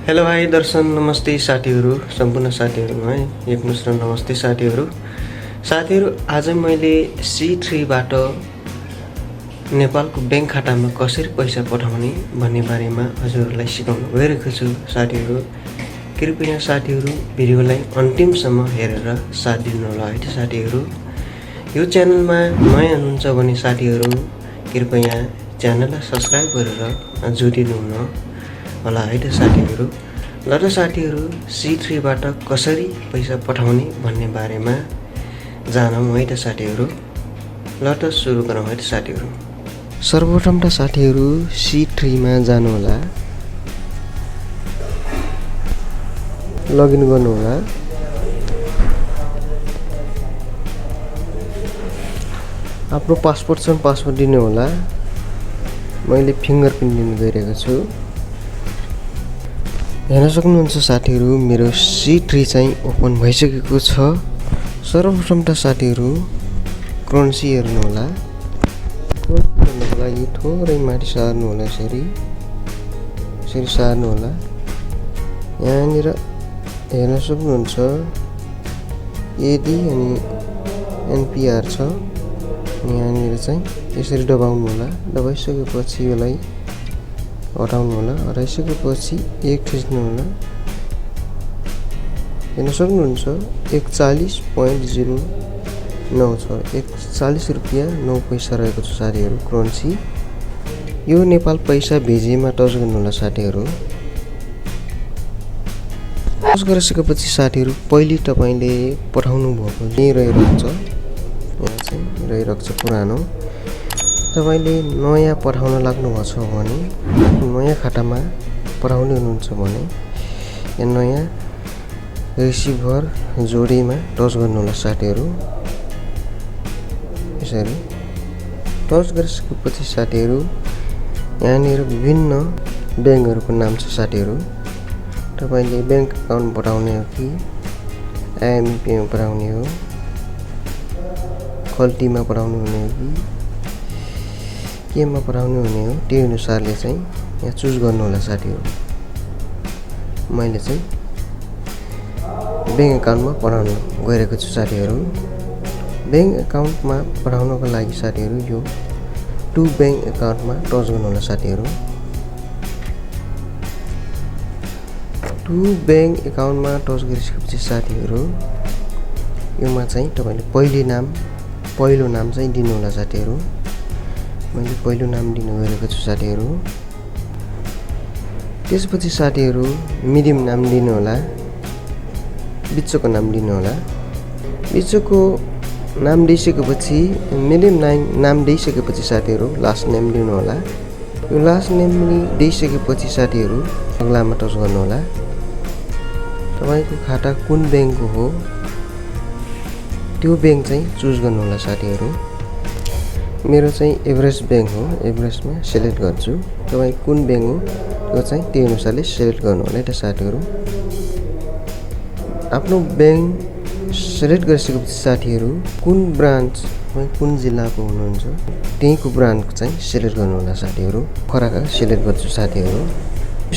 Hello hi दर्शन नमस्ते साथीहरू सम्पूर्ण साथीहरू है एकमुष्ट नमस्ते साथीहरू आज मैले C3बाट नेपालको ब्याङ्क खातामा कसरी पैसा पठाउने भन्ने बारेमा हजुरहरूलाई सिकाउन गइरहेको छु साथीहरू। कृपया साथीहरू भिडियोलाई अन्तिमसम्म हेरेर साथ दिनुहोला है साथीहरू। यो च्यानलमा नयाँ हुनुहुन्छ भने साथीहरू कृपया च्यानललाई सब्स्क्राइब गरेर जोडिनुहुन होला है साथीहरू। ल त साथीहरू C3बाट कसरी पैसा पठाउने भन्ने बारेमा जानौँ है त साथीहरू। ल त सुरु गरौँ है त साथीहरू। सर्वप्रथम त साथीहरू C3मा जानु होला, लगइन गर्नु होला। आफ्नो पासपोर्ट छ पासपोर्ट दिनु होला। मैले फिङ्गरप्रिन्ट दिनु गइरहेको छु। हेर्न सक्नुहुन्छ साथीहरू मेरो C3 चाहिँ ओपन भइसकेको छ। सर्वप्रथम त साथीहरू करेन्सी हेर्नु होला। हेर्नुको लागि थोरै माथि सार्नु होला, यसरी सार्नु होला। यहाँनिर हेर्न सक्नुहुन्छ यदि अनि NPR छ। यहाँनिर चाहिँ यसरी दबाउनु होला। दबाइसकेपछि यसलाई हटाउनु होला। हटाइसकेपछि एक थिच्नु होला। हेर्न सक्नुहुन्छ 41.09 छ। 41 रुपियाँ 9 पैसा रहेको छ साथीहरू करेन्सी। यो नेपाल पैसा भेजेमा टच गर्नु होला साथीहरू। टच गरिसकेपछि साथीहरू पहिले तपाईँले पठाउनु भएको यहीँ रहिरहेको छ। यहाँ चाहिँ रहिरहेको छ पुरानो। तपाईले नयाँ पठाउन लाग्नुभएको छ भने नयाँ खातामा पठाउने हुनुहुन्छ भने यहाँ नयाँ रिसिभर जोडीमा टच गर्नु होला साथीहरू। यसरी टच गरिसकेपछि साथीहरू यहाँनिर विभिन्न ब्याङ्कहरूको नाम छ साथीहरू। तपाईले ब्याङ्क अकाउन्ट पठाउने हो कि IMPमा पठाउने हो, खल्तीमा पठाउनु हुने हो कि केमा पठाउनु हुने हो, त्यो अनुसारले चाहिँ यहाँ चुज गर्नु होला साथीहरू। मैले चाहिँ ब्याङ्क अकाउन्टमा पठाउन गइरहेको छु साथीहरू। ब्याङ्क अकाउन्टमा पठाउनको लागि साथीहरू यो टु ब्याङ्क अकाउन्टमा टच गर्नु होला साथीहरू। टु ब्याङ्क अकाउन्टमा टच गरिसकेपछि साथीहरू योमा चाहिँ तपाईँले पहिलो नाम चाहिँ दिनु होला साथीहरू। मैले पहिलो नाम दिनु गइरहेको छु साथीहरू। त्यसपछि साथीहरू मिडियम नाम दिनु होला, बिचको नाम दिनु होला। बिचको नाम दिइसकेपछि मिडियम नाम दिइसकेपछि साथीहरू लास्ट नेम दिनु होला। यो लास्ट नेम दिइसकेपछि साथीहरू अग्लामा टच गर्नु होला। तपाईँको खाता कुन ब्याङ्कको हो त्यो ब्याङ्क चाहिँ चुज गर्नु होला साथीहरू। मेरो चाहिँ एभरेस्ट ब्याङ्क हो, एभरेस्टमा सेलेक्ट गर्छु। तपाईँ कुन ब्याङ्क हो त्यो चाहिँ त्यो अनुसारले सेलेक्ट गर्नु होला है साथीहरू। आफ्नो ब्याङ्क सेलेक्ट गरिसकेपछि साथीहरू कुन ब्रान्च तपाईँ कुन जिल्लाको हुनुहुन्छ त्यहीँको ब्रान्चको चाहिँ सेलेक्ट गर्नु होला साथीहरू। खराका सेलेक्ट गर्छु साथीहरू।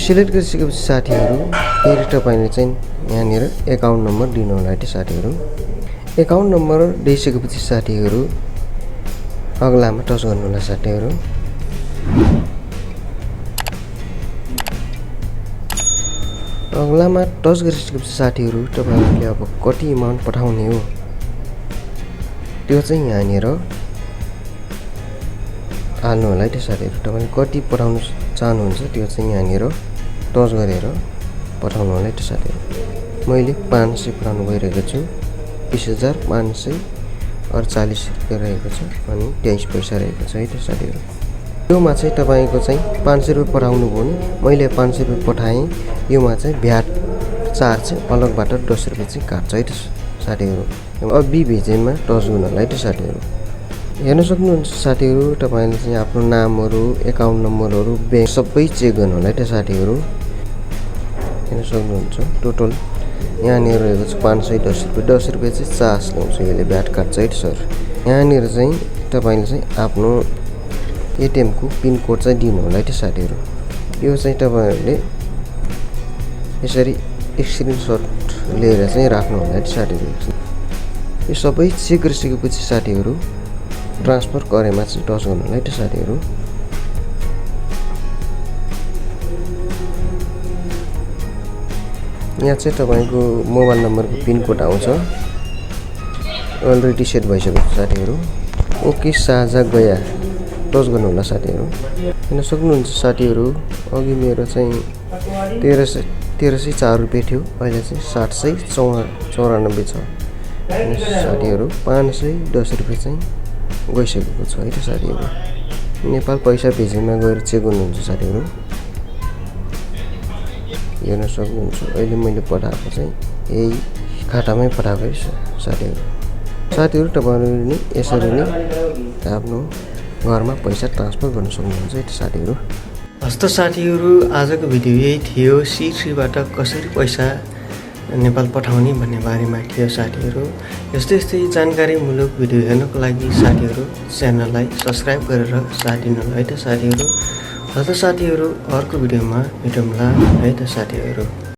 सेलेक्ट गरिसकेपछि साथीहरू फेरि तपाईँले चाहिँ यहाँनिर एकाउन्ट नम्बर दिनु होला है साथीहरू। एकाउन्ट नम्बर दिइसकेपछि साथीहरू अग्लामा टच गर्नु होला साथीहरू। अग्लामा टच गरिसकेपछि साथीहरू तपाईँहरूले अब कति अमाउन्ट पठाउने हो त्यो चाहिँ यहाँनिर हाल्नु होला है साथीहरू। तपाईँले कति पठाउन चाहनुहुन्छ त्यो चाहिँ यहाँनिर टच गरेर पठाउनु होला है साथीहरू। मैले 500 पठाउनु गइरहेको छु। 20,548 रुपियाँ रहेको छ अनि 23 पैसा रहेको छ है त साथीहरू। योमा चाहिँ तपाईँको चाहिँ 500 रुपियाँ पठाउनु भयो भने मैले 500 रुपियाँ पठाएँ। योमा चाहिँ भ्याट चार्ज चाहिँ अलगबाट 10 रुपियाँ चाहिँ काट्छ है त साथीहरू। अब भेजेमा टच गर्नु होला है त साथीहरू। हेर्न सक्नुहुन्छ साथीहरू तपाईँले चाहिँ आफ्नो नामहरू, एकाउन्ट नम्बरहरू, ब्याङ्क सबै चेक गर्नु होला है त साथीहरू। हेर्न सक्नुहुन्छ टोटल यहाँनिर रहेको छ 510 रुपियाँ। 10 रुपियाँ चाहिँ चार्ज ल्याउँछ, यसले भ्याट काट्छ है सर। यहाँनिर चाहिँ तपाईँले चाहिँ आफ्नो ATM को पिन कोड चाहिँ दिनु होला है त साथीहरू। यो चाहिँ तपाईहरुले यसरी स्क्रिनसट लिएर चाहिँ राख्नु होला है साथीहरु। यो सबै चेक गरिसकेपछि साथीहरु ट्रान्सफर गरेमा चाहिँ टच गर्नु होला है साथीहरु। यहाँ चाहिँ तपाईको मोबाइल नम्बरको पिन कोड आउँछ। अलरेडी सेट भइसकेको छ साथीहरु। ओके साझा गया टच गर्नु होला साथीहरु। हेर्न सक्नुहुन्छ साथीहरु अघि मेरो चाहिँ 1304 रुपैयाँ थियो, अहिले चाहिँ 794 छ। साथीहरु 510 रुपैयाँ चाहिँ गइसकेको छ है साथीहरु। नेपाल पैसा भेजेमा गएर चेक गर्नुहुन्छ साथीहरु। हेर्न सक्नुहुन्छ अहिले मैले पठाएको चाहिँ यही खातामै पठाएको है साथीहरु। साथीहरु तपाईहरुले नि यसरी नै आफ्नो घरमा पैसा ट्रान्सफर गर्न सक्नुहुन्छ है साथीहरु। हस्त साथीहरु आजको भिडियो यही थियो। C3बाट कसरी पैसा नेपाल पठाउने भन्ने बारेमा थियो साथीहरु। यस्तै जानकारीमूलक भिडियो हेर्नको लागि साथीहरु च्यानललाई सब्स्क्राइब गरेर साथ दिनु होला है त साथीहरु। हस्त साथीहरु अर्को भिडियोमा भेटौँला है त साथीहरु।